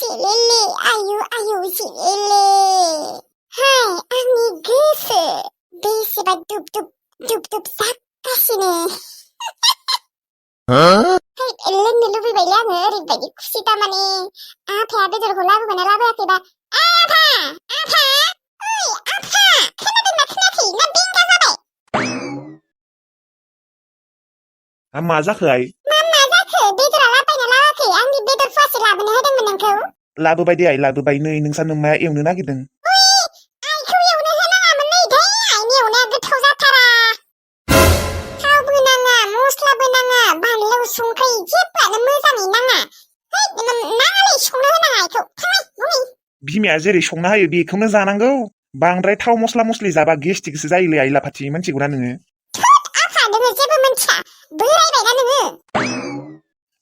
Lele, ayu si Lele. Hai, आंनि गोसो बेसेबा दुब जागासिनो। लोंनो लुबैबायलै आङो ओरैबायदि खुसि तारमाने आफाया बेदरखौ लाबोबायना लाबोयाखैबा आफा ओइ आफा खोनादोंना खोनायाखै ना बेंगा जाबाय? मा जाखो आइ? मा जाखो बेदरा लाबोबायना लाबोयाखै? आंनि बेदर फुवासे लाबोनो होदोंमोन नोंखौ। लाबोबाय दे आइ लाबोबाय नै नोंसा नोम्माया एवनो नागिरदों। आइखौ एवनो होनाङामोन नै दै आइनि एवनाया गोथाव जाथारा। थावबो नाङा मस्लाबो नाङा बानलु संख्रि जेबोआनो मोजाङै नाङा। नाङालै संनो होनाङा आइखौ थांनाय बुङै। बिमाया जेरै संना होयो बेखौनो जानांगौ। बांद्राय थाव मस्ला मस्लि जाबा गेस्टिकसो जायोलै आइ लाफाथि मिथिगौना नोङो? आफा नोङो जेबो मिथिया बोरायबायना नोङो।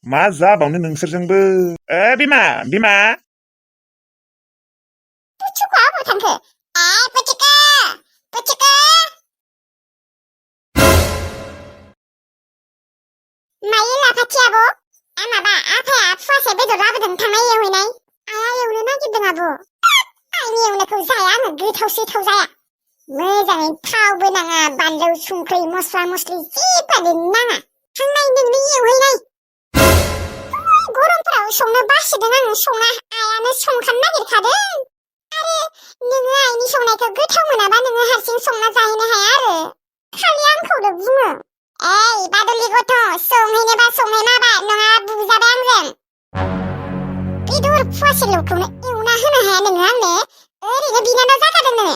मा जाबावनो नोंसोरजोंबो। बिमा पुचुखौ आबाव थांखो? पुचुको मायो लाफाथि आब'? माबा आफाया फुवासे बेदर लाबोदों थांनाय एवहैनाय। आइया एवनो नागिरदों आब'। आइनि एवनायखौ जाया आङो गोथावसो थाव जाया। मोजाङै थावबो नाङा बानलु संख्रि मस्ला मस्लि जेबोआनो नाङा। थांनाय नोंनि एवहैनाय। गरमफोराव संनो बासिदों आं संना आइयानो संखानो नागिरखादों। आरो नोङो आइनि संनायखौ गोथाव मोनाबा नोङो हारसिं संना जाहैनो हाया आरो खालि आंखौल' बुङो। ओइ बादुलि गथ' संहैनोबा संहैनाबा नङा बुजाबाय आंजों। बेदर फुवासेल'खौनो एवना होनो हाया नोङो आंनो? ओरैनो बिनानाव जाखादों नोङो।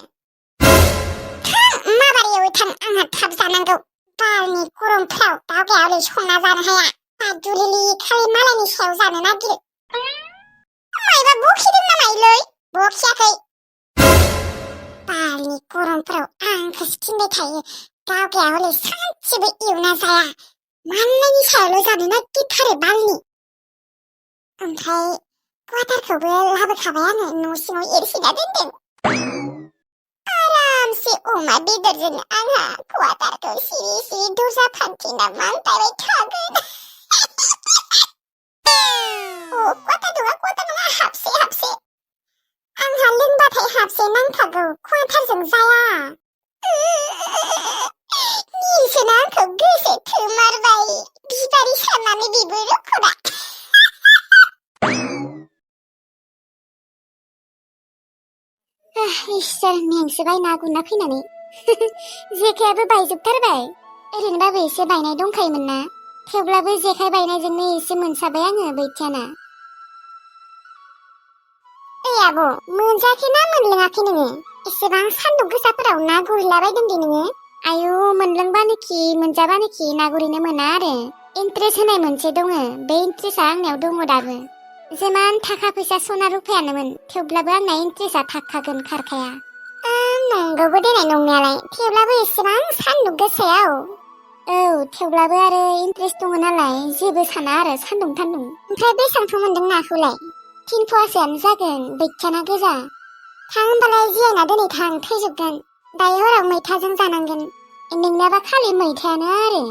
थां माबार एवो थां आंहा थाब जानांगौ। बालनि गरमफ्राव दावगाया हले संना जानो हाया। बादुलिलि खालि मालायनि सायाव जानो नागिरो। मायबा बखिदों नामा इलै? बखियाखै। बालनि गरमफ्राव आंखौसो थिनबाय थायो। दावगाया हले सानसेबो एवना जाया। मालायनि सायावल' जानो नागिरथारो बालनि। ओमफ्राय क्वाटारखौबो लाबोखाबाय आङो न' सिङाव एरसिना दोनदों। आरामसे अमा बेदरजों आंहा क्वाटारखौ सिरि सिरि दरजा फांथेना मानबायबाय थागोन। क्वाटार नङा हाबसे। आंहा लोंबाथाय हाबसे नांखागौ क्वाटारजों जाया। निलसोना आंखौ गोसो थोमारबाय बिबारि सारनानै बेबो रख'दा। इसोर मेंसोबाय ना गुरना फैनानै। जेखायाबो बायजोबथारबाय। ओरैनोबाबो एसे बायनाय दंखायोमोन ना। थेवब्लाबो जेखाय बायनायजोंनो एसे मोनसाबाय आङो बैथियाना। ओइ आब' मोनजायाखै ना मोनलोङाखै नोङो? एसेबां सान्दुं गोसाफोराव ना गुरलाबायदों दे नोङो। आयु मोनलोंबानोखि मोनजाबानोखि ना गुरैनो मोना आरो। इन्ट्रेस्ट होनाय मोनसे दङ। बे इन्ट्रेस्टआ आंनियाव दङ दाबो। जेमान थाखा फैसा सना रुफायानोमोन थेवब्लाबो आंना इन्ट्रेस्टआ थाखागोन खारखाया। नंगौबो देनाय नंनायालाय थेवब्लाबो एसेबां सान्दुं गोसायाव। औ थेवब्लाबो आरो इन्ट्रेस्ट दङ नालाय जेबो साना आरो सान्दुं थान्दुं। ओमफ्राय बेसांथ' मोनदों नाखौलाय? 3 फवासेयानो जागोन बैथियाना गोजा। थां होनबालाय जियायना दिनै थां थैजोबगोन। दायो हराव मैथाजों जानांगोन। नोंनाबा खालि मैथायानो आरो।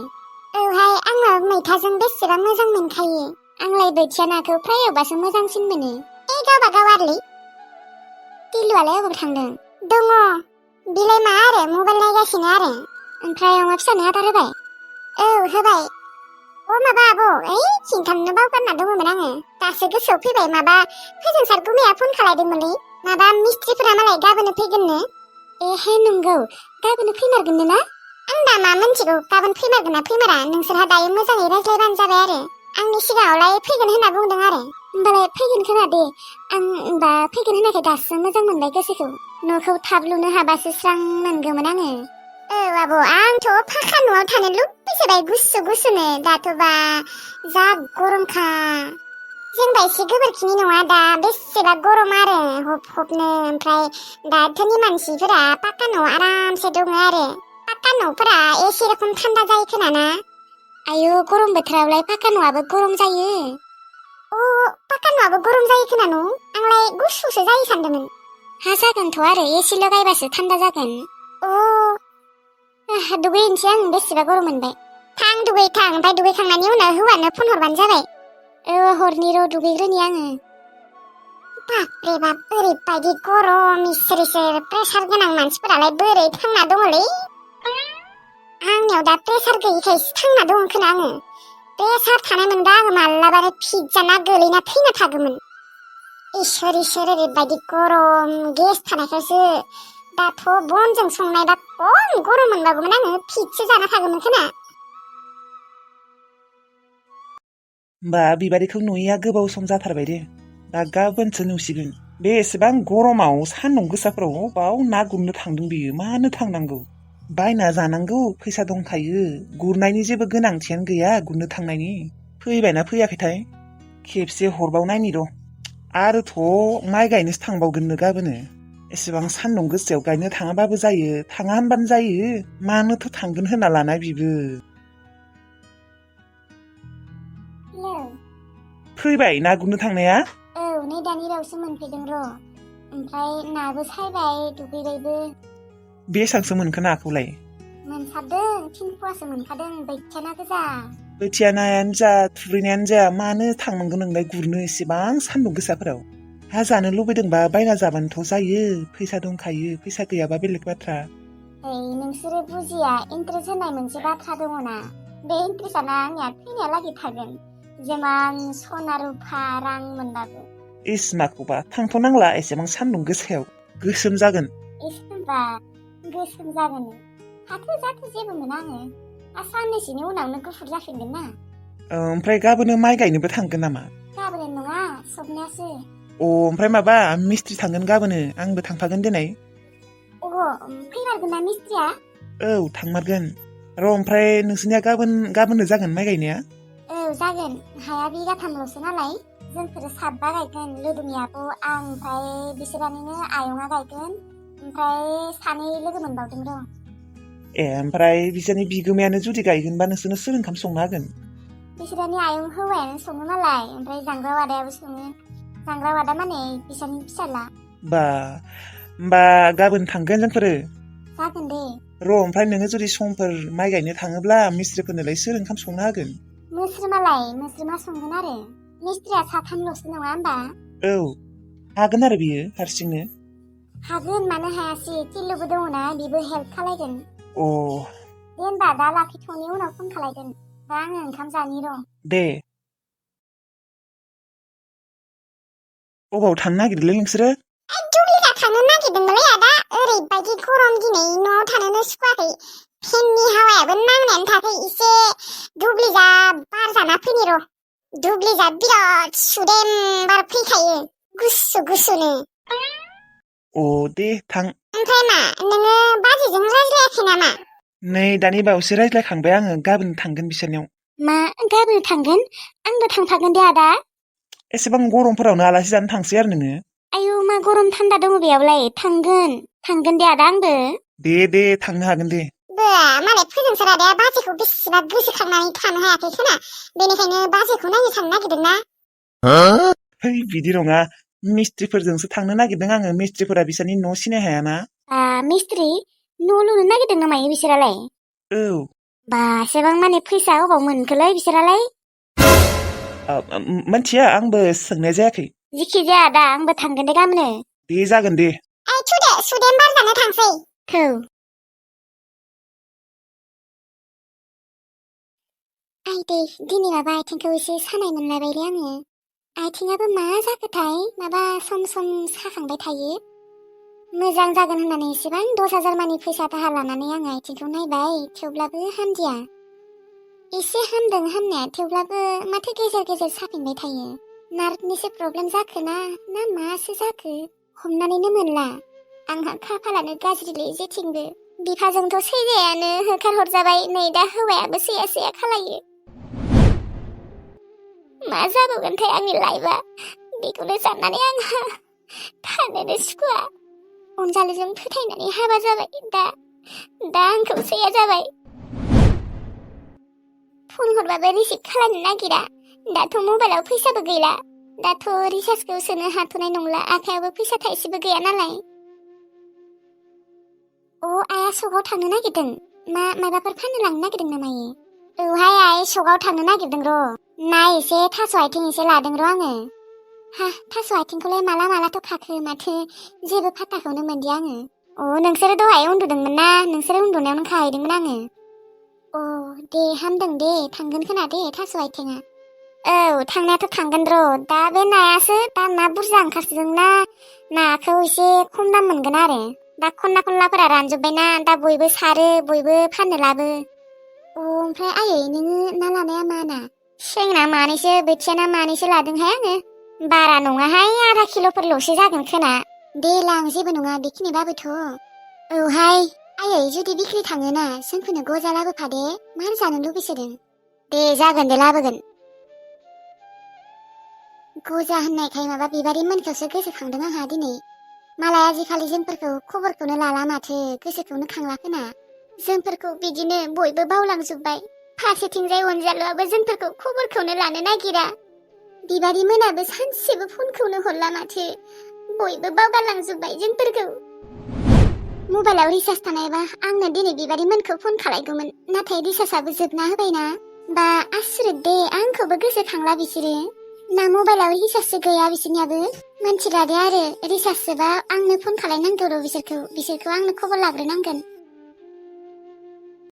औहाय आंनाव मैथाजों बेसेबा मोजां मोनखायो। आंलाय बोथिया नाखौ फ्राय एवबासो मोजांसिन मोनो। गावबा गाव आरोलै। टिलुआलाय अबाव थांदों? दङ बिलाय मा आरो मबाइल नायगासिनो आरो। ओमफ्राय अमा फिसानो आदार होबाय? औ होबाय। माबा आब' खिन्थानो बावगारना दङमोन आङो। दासो गोसोआव फैबाय माबा फोजोंसार गुमैया फन खालायदोंमोनलै। माबा मिस्ट्रिफोरा मालाय गाबोनो फैगोननो। हे नंगौ गाबोनो फैमारगोननो ना? आं दा मा मोनथिगौ गाबोन फैमारगोन ना फैमारा नोंसोरहा दायो मोजाङै रायज्लायबानो जाबाय आरो। आंनि सिगाङावलाय फैगोन होनना बुंदों आरो। होमबालाय फैगोन खोमा दे। आं होमबा फैगोन होननायखाय दासो मोजां मोनबाय गोसोखौ। न'खौ थाब लुनो हाबासो स्रां मोनगौमोन आङो। औ आब' आंथ' फाखा न'आव थानो लुबैसोबाय गुसुनो दाथ'बा जा गरमखा। जोंबा एसे गोबोरखिनि नङा दा बेसेबा गरम आरो हबनो। ओमफ्राय दा धोनि मानसिफोरा पाक्का न'आव आरामसे दङ आरो। पाक्का न'फोरा एसे रखम थान्दा जायो खोना ना? आयु गरम बोथोरावलाय पाक्का न'आबो गरम जायो। पाक्का न'आबो गरम जायो खोना न'? आंलाय गुसुसो जायो सानदोंमोन। हा जागोनथ' आरो एसि लगायबासो थान्दा जागोन। दुगैनोसै आं बेसेबा गरम मोनबाय। थां दुगैथां ओमफ्राय दुगैखांनायनि उनाव हौवानो फन हरबानो जाबाय। हरनि र' दुगैग्रोनि आङो। बापरे बाप ओरैबायदि गरम इसोर प्रेसार गोनां मानसिफोरालाय बोरै थांना दङलै आंनियाव दा प्रेसार गैयिखायसो थांना दङ खोना आङो प्रेसार थानाय मोनबा आङो मालाबानो फिट जाना गोलैना थैना थागौमोन इसोर ओरैबायदि गरम गेस थानायखायसो दाथ' बनजों संनाय दा खम गरम मोनबागौमोन आङो फिटसो जाना थागौमोन खोना बा बिबारिखौ नुयैया गोबाव सम जाथारबाय दे दा गाबोनसो नुसिगोन बे एसेबां गरमाव सान्दुं गोसाफोराव बाव ना गुरनो थांदों बियो मानो थांनांगौ बायना जानांगौ फैसा दंखायो गुरनायनि जेबो गोनांथियानो गैया गुरनो थांनायनि फैबायना फैयाखैथाय खेबसे हरबावनायनि र' आरोथ' माइ गायनोसो थांबावगोननो गाबोनो एसेबां सान्दुं गोसायाव गायनो थाङाबाबो जायो थाङा होनबानो जायो मानोथ' थांगोन होनना लानाय बिबो फैबाय ना गुरनो थांनाया औ नै दानि रावसो मोनफैदों र' ओमफ्राय नाबो सायबाय दुगैबायबो बेसांसो मोनखो नाखौलाय मोनखादों 3 फवासो मोनखादों बोथियाना गोजा बोथिया नायानो जा थुरैनायानो जा मानो थांनांगौ नोंलाय गुरनो एसेबां सान्दुं गोसाफोराव हा जानो लुबैदोंबा बायना जाबानोथ' जायो फैसा दंखायो फैसा गैयाबा बेलेग बाथ्रा नोंसोरो बुजिया इन्ट्रेस्ट होनाय मोनसे बाथ्रा दङना बे इन्ट्रेस्टआनो आंनिया थैनायालागै थागोन जेमान सना रुफा रां मोनबाबो इस माखौबा थांथ' नांला एसेबां सान्दुं गोसायाव गोसोम जागोन होनबा गोसोम जागोन जाथो जेबो मोना आङो साननैसोनि उनावनो गुफुर जाफिनगोन ना ओमफ्राय गाबोनो माइ गायनोबो थांगोन नामा गाबोनो नङा सबनियासो ओमफ्राय माबा मिस्ट्रि थांगोन गाबोनो आंबो थांफागोन दिनै फैमारगोन ना मिस्ट्रिया औ थांमारगोन र' ओमफ्राय नोंसोरनिया गाबोननो जागोन माइ गायनाया जागोन हाया बिगाथामल'सो नालाय जोंफोर 7 गायगोन लोदुमि आब' आं ओमफ्राय बिसोरानिनो आयंआ गायगोन ओमफ्राय 2 लोगो मोनबावदों र' ओमफ्राय बिसोरनि बिगोमायानो जुदि गायगोनबा नोंसोरनो सोर ओंखाम संना होगोन बिसोरानि आयं हौवायानो सङो नालाय ओमफ्राय जांग्रा वादायाबो सङो जांग्रा वादा माने बिसोरनि फिसाला होमबा गाबोन थांगोन जोंफोरो जागोन दे र' ओमफ्राय नोङो जुदि समफोर माइ गायनो थाङोब्ला मिस्ट्रिफोरनोलाय सोर ओंखाम संना होगोन मोस्रोमा संगोन आरो मिस्ट्रिया 3ल'सो नङा होमबा हागोन आरो बियो हारसिंनो हागोन मानो हायासै किल्लुबो दङना बिबो हेल्प खालायगोन दे होनबा दा लाखिथ'नि उनाव फन खालायगोन दा आङो ओंखाम जानि र' दे अबाव थांनो नागिरदोंलै नोंसोरो दुब्लिजा थांनो नागिरदोंमोनलै आदा ओरैबायदि गरम दिनै न'आव थानोनो सुखुवाखै फेननि हावायाबो नांनायानो थाखै एसे दुब्लिजा बार जाना फैनि र' दुब्लिजा बिराद सुदेम बार फैखायो गुसुनो दे थां ओमफ्राय मा नोङो बाजैजों रायज्लायाखै नामा नै दानि बावैसो रायज्लायखांबाय आङो गाबोन थांगोन बिसोरनियाव मा गाबोन थांगोन आंबो थांफागोन दे आदा एसेबां गरमफोरावनो आलासि जानो थांसै आरो नोङो आयु मा गरम थान्दा दङ बेयावलाय थांगोन दे आदा आंबो दे थांनो हागोन दे मालाय फोजोंसो रादाया बाजैखौ बेसेबा गोसोखांनानै थानो हायाखै खोना बेनिखायनो बाजैखौ नायनो थांनो नागिरदोंना बिदि नङा मिस्ट्रिफोरजोंसो थांनो नागिरदों आङो मिस्ट्रिफोरा बिसोरनि न' सिनाय हायाना मिस्ट्रि न' लुनो नागिरदों नामा बिसोरालाय बा एसेबां माने फैसा अबाव मोनखोलै बिसोरालाय मिथिया आंबो सोंनाय जायाखै जिखि जाया दा आंबो थांगोन दे गाबोनो दे जागोन दे सुदेम बार जानो थांसै आइदै दिनै माबा आथिंखौ एसे सानाय मोनलायबायलै आङो आथिङाबो मा जाखोथाय माबा सम साखांबाय थायो मोजां जागोन होननानै एसेबां 10,000 मानि फैसा दाहार लानानै आङो आथिंखौ नायबाय थेवब्लाबो हामदिया एसे हामदों हामनाया थेवब्लाबो माथो गेजेर साफिनबाय थायो नार्भनिसो प्रब्लेम जाखोना ना मासो जाखो हमनानैनो मोनला आंहा खाफालानो गाज्रिलै जेथिंबो बिफाजोंथ' सैजायानो होखार हरजाबाय नै दा हौवायाबो सैया खालायो मा जाबावगोनथाय आंनि लाइफआ बेखौनो साननानै आंहा थानोनो सुखुवा अनजालुजों फोथायनानै हाबा जाबाय दा आंखौ सैया जाबाय फन हरबाबो रिसिभ खालामनो नागिरा दाथ' मबाइलाव फैसाबो गैला दाथ' रिसार्जखौ सोनो हाथ'नाय नंला आखायावबो फैसा थाइसेबो गैया नालाय आइया सकाव थांनो नागिरदों माबाफोर फाननो लांनो नागिरदों नामा औहाय आइ सकाव थांनो नागिरदों र' ना एसे थास' आथिं एसे लादों र' आङो हा थास' आथिंखौलाय माला मालाथ' खाखो माथो जेबो फात्ताखौनो मोनदिया आङो। नोंसोरो दहाय उन्दुदोंमोन ना नोंसोरो उन्दुनायावनो खाहैदोंमोन आङो। दे हामदों दे थांगोन खोना दे थास' आथिङा। औ थांनायाथ' थांगोन र' दा बे नायासो दा ना बुरजा ओंखारसोदोंना नाखौ एसे खम दाम मोनगोन आरो दा खनला खनलाफोरा रानजोब्बायना दा बयबो सारो बयबो फाननो लाबो। ओमफ्राय आयै नोङो ना लानाया मा ना? सेंना मानैसो बोथिया ना मानैसो लादोंहाय आङो। बारा नङाहाय आधा किल'फोरल'सो जागोन खोना। दे लां जेबो नङा बेखिनिबाबोथ'। औहाय आयै जुदि बिक्रि थाङोना जोंफोरनो गजा लाबोफादे मार जानो लुबैसोदों। दे जागोन दे लाबोगोन। गजा होननायखाय माबा बिबारि मोनखौसो गोसोखांदों आंहा दिनै। मालाय आजिखालि जोंफोरखौ खबरखौनो लाला माथो गोसोखौनो खांला खोना। जोंफोरखौ बिदिनो बयबो बावलांजोब्बाय। फारसेथिंजाय अनजालुआबो जोंफोरखौ खबरखौनो लानो नागिरा। बिबारि मोनाबो सानसेबो फनखौनो हरला माथो बयबो बावगारलांजोब्बाय जोंफोरखौ। मबाइलाव रिसार्ज थानायबा आंनो दिनै बिबारि मोनखौ फन खालायगौमोन नाथाय रिसार्जआबो जोबना होबायना। बा आसुरित दे आंखौबो गोसोखांला बिसोरो। ना मबाइलाव रिसार्जसो गैया बिसोरनियाबो। मोनथिला दे आरो रिसार्ज जोबा आंनो फन खालायनांगौ र' बिसोरखौ आंनो खबर लाग्रोनांगोन।